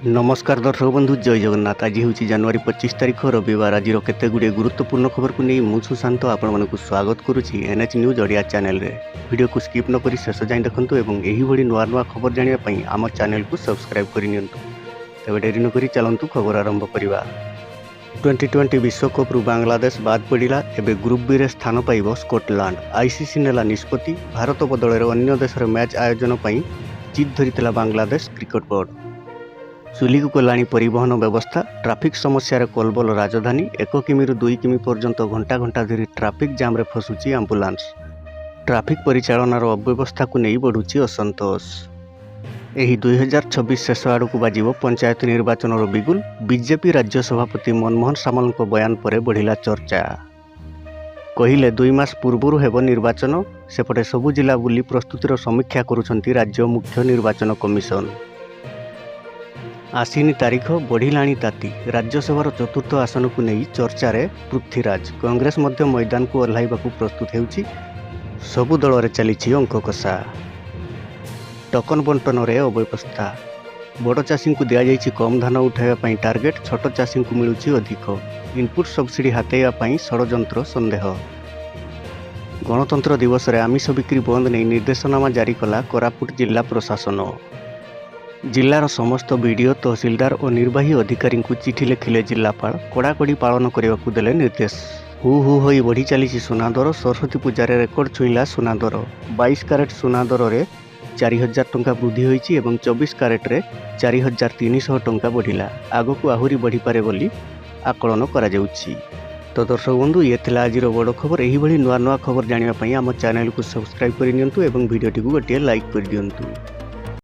ନମସ୍କାର ଦର୍ଶକ ବନ୍ଧୁ, ଜୟ ଜଗନ୍ନାଥ। ଆଜି ହେଉଛି ଜାନୁଆରୀ 25 ତାରିଖ, ରବିବାର। ଆଜିର କେତେ ଗୁଡ଼ିଏ ଗୁରୁତ୍ୱପୂର୍ଣ୍ଣ ଖବରକୁ ନେଇ ମୁଁ ସୁଶାନ୍ତ ଆପଣମାନଙ୍କୁ ସ୍ୱାଗତ କରୁଛି ଏନ୍ଏଚ୍ ନ୍ୟୁଜ୍ ଓଡ଼ିଆ ଚ୍ୟାନେଲରେ। ଭିଡ଼ିଓକୁ ସ୍କିପ୍ ନକରି ଶେଷ ଯାଏଁ ଦେଖନ୍ତୁ ଏବଂ ଏହିଭଳି ନୂଆ ନୂଆ ଖବର ଜାଣିବା ପାଇଁ ଆମ ଚ୍ୟାନେଲକୁ ସବସ୍କ୍ରାଇବ୍ କରିନିଅନ୍ତୁ। ତେବେ ଡେରି ନକରି ଚାଲନ୍ତୁ ଖବର ଆରମ୍ଭ କରିବା। ଟ୍ୱେଣ୍ଟି ଟ୍ୱେଣ୍ଟି ବିଶ୍ୱକପ୍ରୁ ବାଂଲାଦେଶ ବାଦ୍ ପଡ଼ିଲା। ଏବେ ଗ୍ରୁପ୍ ବିରେ ସ୍ଥାନ ପାଇବ ସ୍କଟଲାଣ୍ଡ। ଆଇସିସି ନେଲା ନିଷ୍ପତ୍ତି। ଭାରତ ବଦଳରେ ଅନ୍ୟ ଦେଶରେ ମ୍ୟାଚ୍ ଆୟୋଜନ ପାଇଁ ଜିଦ୍ ଧରିଥିଲା ବାଂଲାଦେଶ କ୍ରିକେଟ ବୋର୍ଡ। ଚୁଲିକୁ ଗଲାଣି ପରିବହନ ବ୍ୟବସ୍ଥା। ଟ୍ରାଫିକ୍ ସମସ୍ୟାରେ କଲବଲ ରାଜଧାନୀ। 1 କିମିରୁ 2 କିମି ପର୍ଯ୍ୟନ୍ତ ଘଣ୍ଟା ଘଣ୍ଟା ଧରି ଟ୍ରାଫିକ୍ ଜାମ୍ରେ ଫସୁଛି ଆମ୍ବୁଲାନ୍ସ। ଟ୍ରାଫିକ୍ ପରିଚାଳନାର ଅବ୍ୟବସ୍ଥାକୁ ନେଇ ବଢ଼ୁଛି ଅସନ୍ତୋଷ। ଏହି 2026 ଶେଷ ଆଡ଼କୁ ବାଜିବ ପଞ୍ଚାୟତ ନିର୍ବାଚନର ବିଗୁଲ। ବିଜେପି ରାଜ୍ୟ ସଭାପତି ମନମୋହନ ସାମଲଙ୍କ ବୟାନ ପରେ ବଢ଼ିଲା ଚର୍ଚ୍ଚା। କହିଲେ, 2 ମାସ ପୂର୍ବରୁ ହେବ ନିର୍ବାଚନ। ସେପଟେ ସବୁ ଜିଲ୍ଲା ବୁଲି ପ୍ରସ୍ତୁତିର ସମୀକ୍ଷା କରୁଛନ୍ତି ରାଜ୍ୟ ମୁଖ୍ୟ ନିର୍ବାଚନ କମିଶନ। ଆସିନି ତାରିଖ, ବଢ଼ିଲାଣି ତାତି। ରାଜ୍ୟସଭାର ଚତୁର୍ଥ ଆସନକୁ ନେଇ ଚର୍ଚ୍ଚାରେ ପୃଥ୍ୱୀରାଜ। କଂଗ୍ରେସ ମଧ୍ୟ ମଇଦାନକୁ ଓହ୍ଲାଇବାକୁ ପ୍ରସ୍ତୁତ ହେଉଛି। ସବୁ ଦଳରେ ଚାଲିଛି ଅଙ୍କକଷା। ଟୋକନ ବଣ୍ଟନରେ ଅବ୍ୟବସ୍ଥା। ବଡ଼ ଚାଷୀଙ୍କୁ ଦିଆଯାଇଛି କମ୍ ଧାନ ଉଠାଇବା ପାଇଁ ଟାର୍ଗେଟ, ଛୋଟ ଚାଷୀଙ୍କୁ ମିଳୁଛି ଅଧିକ। ଇନପୁଟ ସବସିଡି ହାତେଇବା ପାଇଁ ଷଡ଼ଯନ୍ତ୍ର ସନ୍ଦେହ। ଗଣତନ୍ତ୍ର ଦିବସରେ ଆମିଷ ବିକ୍ରି ବନ୍ଦ ନେଇ ନିର୍ଦ୍ଦେଶନାମା ଜାରି କଲା କୋରାପୁଟ ଜିଲ୍ଲା ପ୍ରଶାସନ। ଜିଲ୍ଲାର ସମସ୍ତ ବିଡିଓ, ତହସିଲଦାର ଓ ନିର୍ବାହୀ ଅଧିକାରୀଙ୍କୁ ଚିଠି ଲେଖିଲେ ଜିଲ୍ଲାପାଳ। କଡ଼ାକଡ଼ି ପାଳନ କରିବାକୁ ଦେଲେ ନିର୍ଦ୍ଦେଶ। ହୁ ହୁ ହୋଇ ବଢ଼ି ଚାଲିଛି ସୁନା ଦର। ସରସ୍ୱତୀ ପୂଜାରେ ରେକର୍ଡ ଛୁଇଁଲା ସୁନା ଦର। 22 କ୍ୟାରେଟ ସୁନା ଦରରେ 4000 ଟଙ୍କା ବୃଦ୍ଧି ହୋଇଛି ଏବଂ 24 କ୍ୟାରେଟରେ 4300 ଟଙ୍କା ବଢ଼ିଲା। ଆଗକୁ ଆହୁରି ବଢ଼ିପାରେ ବୋଲି ଆକଳନ କରାଯାଉଛି। ତ ଦର୍ଶକ ବନ୍ଧୁ, ଇଏ ଥିଲା ଆଜିର ବଡ଼ ଖବର। ଏହିଭଳି ନୂଆ ନୂଆ ଖବର ଜାଣିବା ପାଇଁ ଆମ ଚ୍ୟାନେଲକୁ ସବସ୍କ୍ରାଇବ୍ କରିନିଅନ୍ତୁ ଏବଂ ଭିଡ଼ିଓଟିକୁ ଗୋଟିଏ ଲାଇକ୍ କରିଦିଅନ୍ତୁ।